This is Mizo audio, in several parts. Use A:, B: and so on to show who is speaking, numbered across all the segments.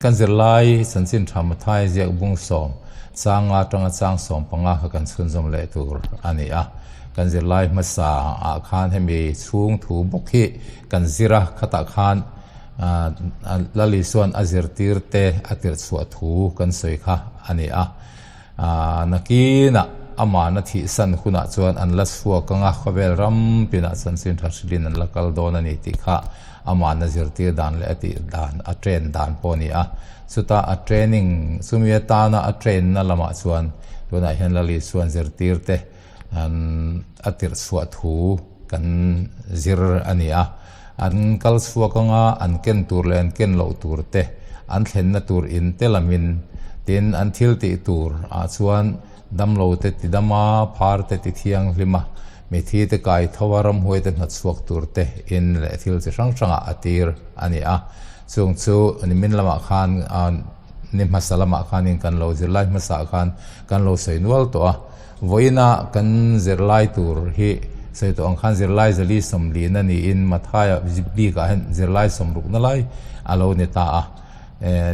A: Kan zirlai chanchin tha Mathai ziak bung sawm changa atanga chang 15 kha kan chhunzawm leh tur a ni a. Kan zirlai hmasa ah khan hemi chhung thu bawk hi kan zir a, khatah khan Lal Isua'n a zirtir te a tirh chhuah thu kan sawi kha a ni a. Nakinah amahna thihsan hunah chuan an la chhuak anga khawvel ram pinah chanchin tha hrilhin an la kal dawn a ni tih kha amahna zirtir dan leh a tih dan, a train dan pawh a ni a. Chuta a training, chumi atana a train na lamah chuan tunah hian Lal Isua'n zirtir te an a tirh chhuah thu kan zir a ni a. An kal chhuak anga an ken tur leh an ken loh tur te, an thlenna tur in te lamin, tin an thil tih tur ah chuan damlo te ti dam a, phar te ti thianghlim a, mithi te kai tho a, ramhuai te hnawtchhuak tur te in leh thil chi hrang hrangah a tir a ni a. Chung chu nimin lamah khan ni hmasa lamah khanin kan lo zirlai hmasa ah khan kan lo sawi nual tawh a. Vawiina kan zirlai tur hi sawi tawh ang khan zirlai zali sawmlina niin Mathaia bikah hian zirlai sawmrukna lai a lo ni ta a.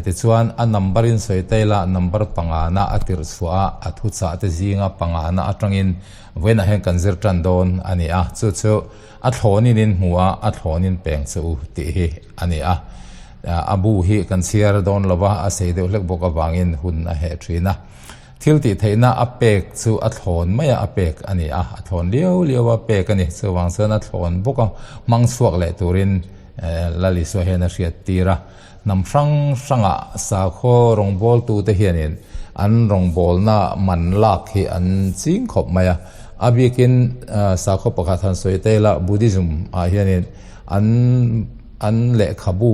A: Tichuan a number in sawi ta ila number pangana a tirh chhuah a, a thuchah te zinga pangana atangin vawiinah hian kan zir tan dawn a ni a. Chu chu a thlawnin in hmu a, a thlawnin peng che u tih hi a ni a. A bu hi kan chhiar dawn lo va, a sei deuh hlek bawk avangin hun a heh thin a. Thil tih theihna a pek chu a thlawn maia a pek a ni a, a thlawn liau liau a pek a ni. Chuvang chuan a thlawn bawk a, hmang chhuak leh turin Lal Isua hian a hriat tir a. Hnam hrang hrangah sakhaw rawngbawltute hianin an rawngbawlna man lak hi an ching khawp mai a. A bikin sakhaw pakhat han sawi ta ila Buddhism ah hianin an an lehkhabu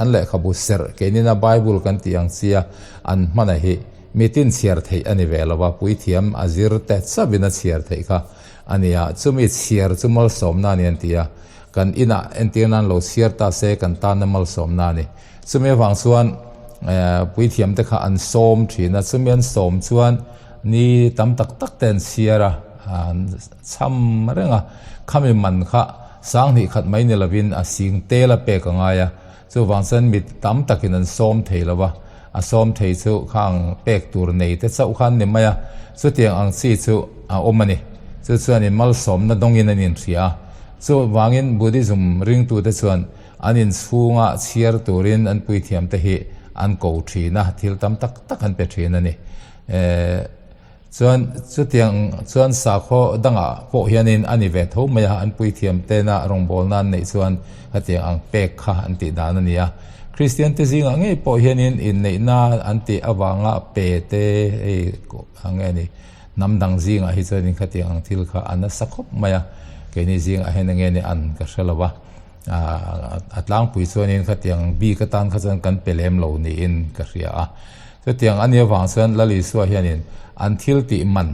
A: an lehkhabu serh keinina Bible kan tih ang chia an hman a hi Mitin chhiar theih a ni ve lo a, puithiam a zir te chauhin a chhiar theih kha a ni a, chumi chhiar chu malsawmna a ni an ti a, kan inah entir nan lo chhiar ta se kan tanna malsawmna a ni. Chumi avang chuan puithiam te kha an sawm thin a, chumi an sawm chuan ni tam tak tak te an chhiar a, an cham reng a, khami man kha sanghnih khat mai ni lovin a sing tel a pek a ngai a, Chuvang chuan mi tam takin an sawm thei lo va, a sawm thei chu khang pek tur nei te chauh khan ni mai a, chutiang ang chi chu a awm a ni. Chu chuan in malsawmna dawngin an inhria a. Chuvangin Buddhism ringtute chuan an inchhunga chhiar turin an puithiamte hi an ko thin a, thil tam tak tak an pe thin a ni. Chuan chutiang chuan sakhaw dangah pawh hianin a ni ve tho mai a, an puithiam tena rawngbawlna an neih chuan hetiang ang pek kha an tih dan a ni a. Kristian te zingah ngei pawh hianin inneihna an tih avanga pe te hei ang nge ni hnam dang zingah hi chuanin khatiang ang thil kha a nasa khawp mai a, keini zingah hian enge ni an ka hre lo va, a tlangpui chuanin khatiang bik atan kha chuan kan pe lem lo niin ka hria a. Chutiang a nih avang chuan Lal Isua hianin an thil tih man,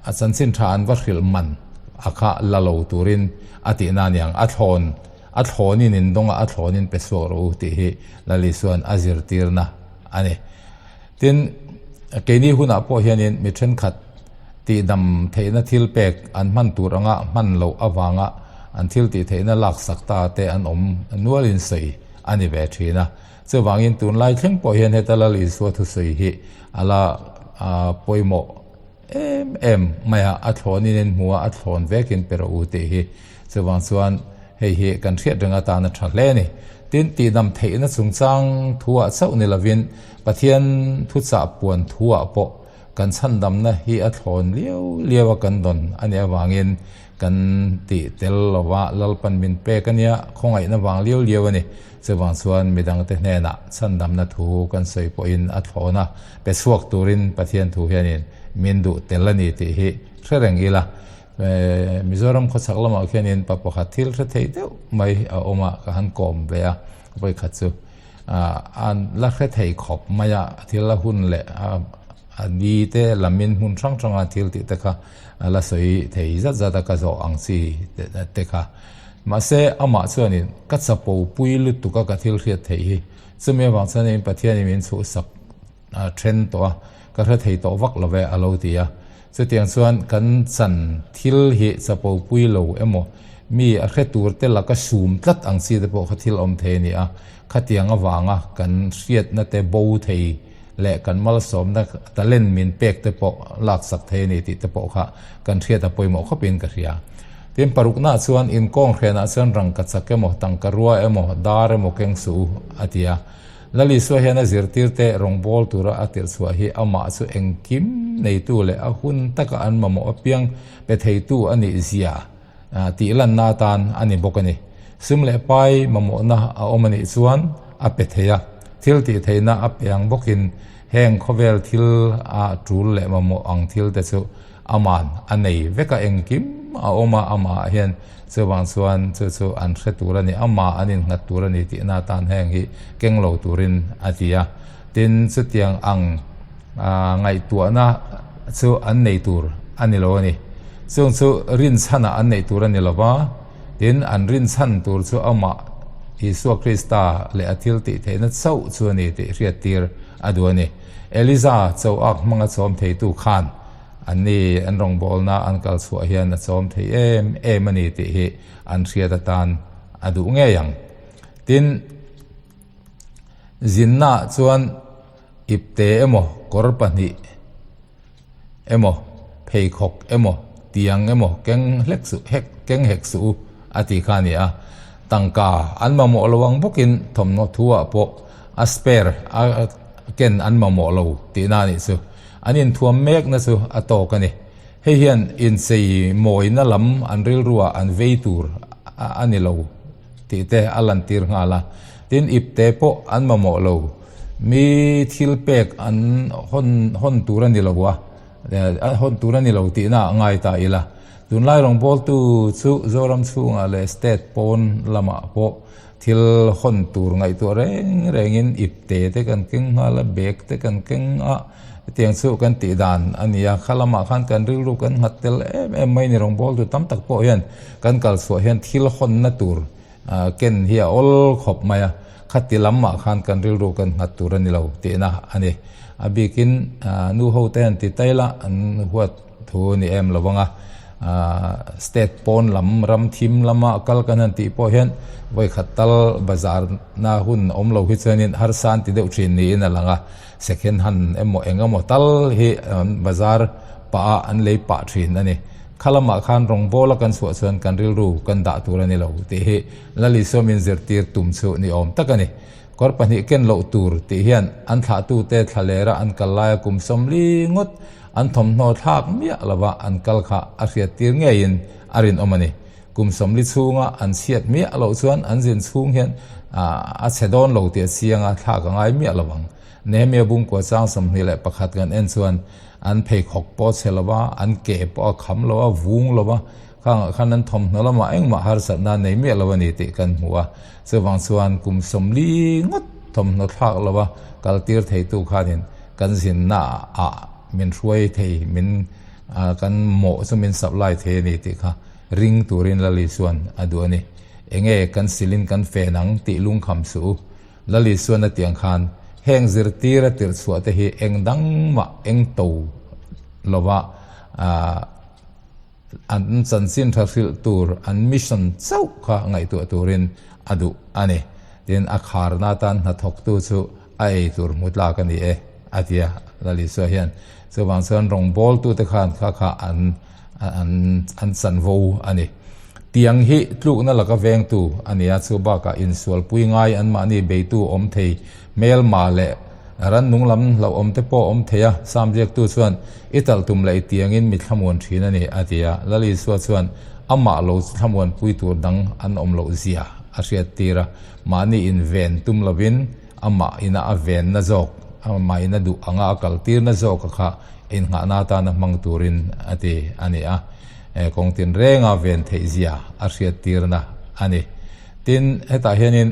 A: a chanchin tha an va hrilh man a kha la lo turin a tihna a ni ang. A thlawn, a thlawnin in dawng a, a thlawnin pe chhuak rawh u tih hi Lal Isua'n a zirtirna a ni. Tin, keini hunah pawh hianin mi thenkhat tihdam theihna thil pek an hman tur anga hman loh avanga an thil tih theihna laksak ta te an awm nualin sawi a ni ve thin a. Chuvangin tunlai thleng pawh hian heta Lal Isua thusawi hi a la pawimawh em em mai a, a thlawnin in hmu a, a thlawn vekin pe rawh u tih hi. Chuvang chuan hei hi kan hriat reng atan a tha hle a ni. Tin, tihdam theihna chungchang thuah chauh ni lovin Pathian thuchah puan thuah pawh kan chhandamna hi a thlawn liau liau a kan dawn a nih avangin kan tih tel lova Lalpan min pek a nia, khawngaihna vang liau liau a ni. Chuvang chuan midangte hnenah chhandamna thu kan sawi pawhin a thlawna pe chhuak turin Pathian thu hianin min duh tel a ni tih hi hre reng ila. Mizoram khawchhak lamah khianin pa pakhat thil hre thei deuh mai a awm a, ka han kawm ve a, vawikhat chu a la hre thei khawp mai a, thil la hun leh a ni te lamin hmun hrang hranga thil tih te kha a la sawi thei zat zat a, ka zawh ang chi te kha. Mahse, amah chuanin, Ka chapo pui lutuk a ka thil hriat theih hi. Chumi avang chuanin Pathianin min chhuhsak then tawh a, ka hre thei tawh vak lo ve, a lo ti a. Chutiang chuan kan chan thil hi chapo pui lo emaw, Mi a hre tur te laka sum tlat ang chi te pawh kha thil awm thei a ni a. Khatiang avanga kan hriatna te bo thei leh kan malsawmna talent min pek te pawh laksak thei a ni tih te pawh kha kan hriat a pawimawh khawpin ka hria. Tin, paruknaah chuan inkawng hrenah chuan rangkachak emaw, tangka rua emaw, dar emaw keng suh u, a ti a. Lal Isua hian a zirtirte rawngbâwl tura a tirhchhuah hi amah chu engkim neitu leh a hun taka an mamawh apiang pe theitu a nih zia tih lanna atan a ni bawk a ni. Sum leh pai mamawhna a awm a nih chuan a pe thei a, thil tih theihna a pe ang bawkin heng khawvel thil a tul leh mamawh ang thil te chu Aman a nei vek a, engkim a awm a, amah hian chuvang chuan chu chu an hre tur a ni, amah an innghat tur a ni tihna atan heng hi keng lo turin a ti a. Tin, chutiang ang ngaihtuahna chu an nei tur a ni lo a ni. Chung chu rinchhanah an neih tur a ni lo va, tin, an rinchhan tur chu amah Isua Krista leh a thil tih theihna chauh chu a ni tih hriattir a duh a ni. Eliza chauhak hmanga chawm theitu khan anni an rawngbawlna an kal chhuah hian a chawm thei em em a ni tih hi an hriat atan a duh ngei ang. Tin, zinnaah chuan ipte emaw kawr pahnih emaw pheikhawk emaw tiang emaw keng hlek suh hek keng hek suh u a ti kha a ni a. Tangka an mamawh lo ang bawkin thawmhnaw thu-ah pawh a spare a ken an mamawh lo tihna a nih chu. An inthuam mekna chu a tawk a ni. Hei hian inchei mawina lam an rilruah an vei tur a ni lo tih te a lantir nghal a. Tin, ipte pawh an mamawh lo. Mi thil pek an hawn hawn tur a ni lo a, hawn tur a ni lo tihna a ngai ta ila. Tunlai rawngbawltu chu Zoram chhungah leh state pawn lamah pawh thil hawn tur ngaihtuah reng rengin ipte te kan keng nghal a, bag te kan keng a, hetiang chu kan tih dan a ni a. Kha lamah khan kan rilru kan nghat tel em em mai ni rawngbawltu tam tak pawh hian kan kal chhuah hian thil hawnna tur Ken hi a awl khawp mai a, khati lamah khan kan rilru kan nghat tur a ni lo tihna a ni. A bikin nu ho te han ti tail a, an huat thu a ni em lo vang a. State pawn lam ram thim lama kal kan han tih pawh hian vawikhat tal bazar na hun awm lo hi chuanin harsa an ti deuh thin niin a lang a. Second hand emaw eng emaw tal hi bazar pah a an lei pah thin a ni. Kha lamah khan rawngbawla kan chhuah chuan kan rilru kan dah tur a ni lo tih hi Lal Isua min zirtir tum chu ni awm tak a ni. Kawr pahnih ken loh tur tih hian an thlahtute thlalera an kal laia kum sawmli ngawt an thawmhnaw thlak miah lova an kal kha a hriattir ngeiin a rinawm a ni. Kum sawmli chhunga an chhiat miah loh chuan an zin chhung hian a chhe dawn lo tih a chiang a, thlak a ngai miah lo ang. Nehemia bungkua chang 21 kan en chuan an pheikhawk pawh a chhe lo va, an ke pawh a kham lo a, vung lo va, khangah khan an thawmhnaw lamah engmah harsatna a nei miah lo a ni tih kan hmu a. Chuvang chuan kum sawmli ngawt thawmhnaw thlak lo va kaltir theitu khanin kan zinna ah min hruai thei, min kan mawh chu min supply thei a ni tih kha ring turin Lali chuan a duh a ni. Enge kan silin kan fen ang tih lungkham suh u. Lali chuan a tiang khan heng zirtir a tirh chhuah te hi eng dang mah eng to lova an chanchin tha hrilh tur an mission chauh kha ngaihtuah turin a duh a ni. Tin, a kharna atan hnathawktu chu a ei tur hmu tlak a ni e, a ti a, Lal Isua hian. Chuvang chuan rawngbawltute khan kha kha an an an chanvo a ni. Tiang hi tlukna laka vengtu a ni a, chu bakah insualpui ngai anmahni beitu awm thei hmelma leh rannung lam hlauhawm te pawh awm thei a, Sam ziaktu chuan i talh tum leh i tiangin mi thlamuan thin a ni, a ti a. Lal Isua chuan amah lo thlamuanpui tur dang an awm loh zia a hriattir a, mahni inven tum lovin amah ina a venna zawk, amah ina duh anga a kaltirna zawka kha innghahna atana hmang turin a ti a ni a, kawng tinrenga ven theih zia a hriattirna a ni. Tin, hetah hianin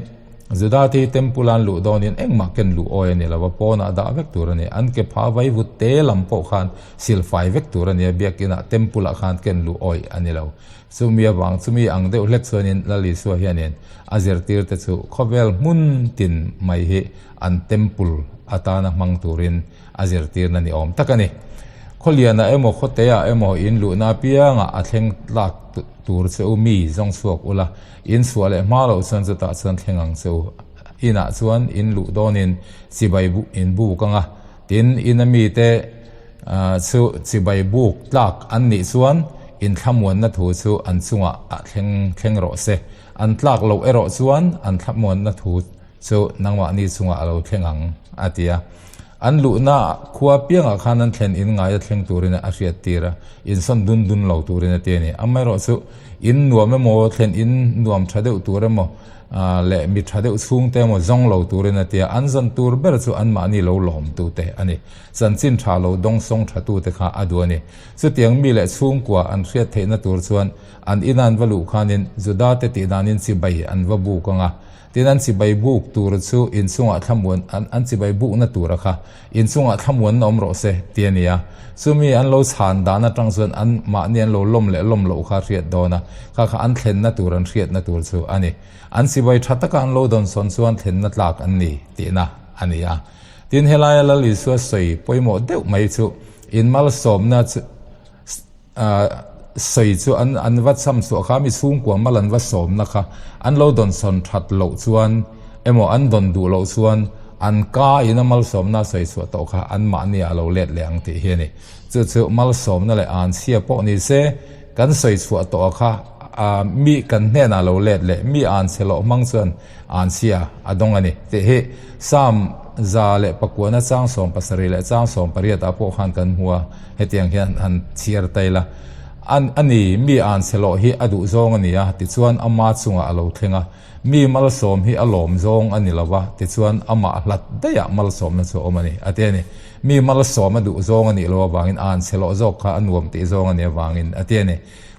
A: Juda te hi temple an luh dawnin engmah ken luh awi a ni lo a, pawnah dah vek tur a ni. An ke pha vai vut te lam pawh khan silfai vek tur a ni a, biakinah temple ah khan ken luh awi a ni lo. Chumi avang chumi ang deuh hlek chuanin Lal Isua hianin a zirtirte chu khawvel hmun tin mai hi an temple atana hmang turin a zirtirna ni awm tak a ni. Khawlianah emaw khawteah emaw in luhna apiangah a thleng tlak tur che u mi zawng chhuak ula, in chhuah leh hma loh chuan chutah chuan thleng ang che u. Inah chuan in luh dawnin chibai in buk anga, tin ina mite chu chibai buk tlak an nih chuan in thlamuanna thu chu an chungah a thleng thleng rawh se. An tlak loh erawh chuan an thlamuanna thu chu nangmahni chungah a lo thleng ang, a ti a. An luhna khua piangah khan an thlen in ngaia thleng turin a hriat tir a, insawn dun dun lo turin a ti a ni. Amaherawh chu in nuam emaw, thlen in nuam tha deuh tur emaw leh mi tha deuh chhungte emaw zawng lo turin a ti a, an zawn tur ber chu anmahni lo lawmtute a ni. Chanchin tha lo dawngsawng thatute kha a duh a ni. Chutiang mi leh chhungkua an hriat theihna tur chuan an ina an va luh khanin Judate tih danin chibai an va buk ang a, Tin, an chibai buk tur chu inchungah thlamuan, an chibai bukna tura kha inchungah thlamuanna awm rawh se, ti a ni a. Chumi an lo chhan dan atang chuan an mahni an lo lawm leh lawm loh kha hriat dawn a, kha kha an thlenna tur an hriatna tur chu a ni. An chibai tha taka an lo dawnsawn chuan thlenna tlak an ni tihna a ni a. Tin, helaia Lal Isua sawi pawimawh deuh mai chu inmalsawmna chu, Sawi chu an an va cham chhuah kha mi chhungkua mal an va sawmna kha an lo dawnsawn that loh chuan emaw an dawn duh loh chuan an ka in a malsawmna a sawi chhuah tawh kha an mahni ah a lo let leh ang tih hi a ni. Chu chu malsawmna leh anchhia pawh ni se kan sawi chhuah tawh kha mi kan hnenah a lo let leh mi anchhe loh hmang chuan anchhia a dawng a ni tih hi Psalm 109 chang 70 leh chang 18 ah pawh khan kan hmu a, hetiang hian han chhiar ta ila. An a ni, mi anchhe loh hi a duh zawng a ni a, tichuan ama chungah a lo thleng a. Mi malsawm hi a lawm zawng a ni lo va, tichuan amah hlat daihah malsawmna chu a awm a ni, a ti a ni. Mi malsawm a duh zawng a nih loh avangin anchhe loh zawk kha a nuam tih zawng a nih avangin, a ti a ni.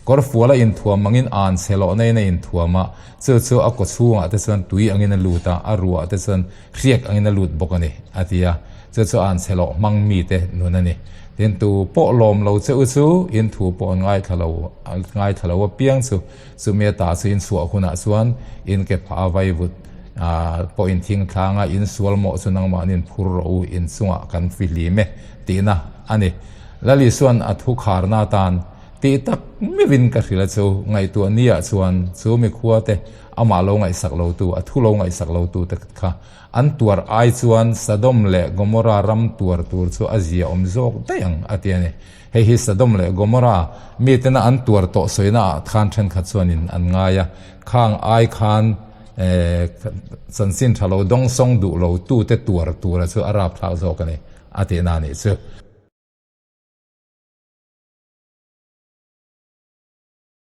A: Kawr fual a inthuam angin an chhe lohna in a inthuam a, chu chu a kaw chhungah te chuan tui angin a lut a, a ruah te chuan hriak angin a lut bawk a ni, a ti a. Chu chu an chhe loh hmang mite nun a ni. Tin, tu pawh lawm lo che u chu in thu pawh an ngaithla lo, ngaithla lo apiang chu chumi ata chu in chhuah hunah chuan in ke phah a vaivut pawh in thing thlang a, in sual mawh chu nangmahni in phur rawh u, in chungah kan fihlim e tihna a ni. Lali chuan a thu kharna atan Tih tak meuhin ka hrilh a chu, ngaihtuah niah chuan chu mikhuate amah lo ngaihsak lotu, a thu lo ngaihsak lotute kha an tuar ai chuan Sodom leh Gomorra ram tuar tur chu a zia awm zawk daih ang a ti a ni. Hei hi Sodom leh Gomorra mitena an tuar tawh sawina ah khan thenkhat chuanin an ngai a, khang ai khan chanchin tha lo dawngsawng duh lotute tuar tura chu a rapthlak zawk a ni a tihna a nih chu.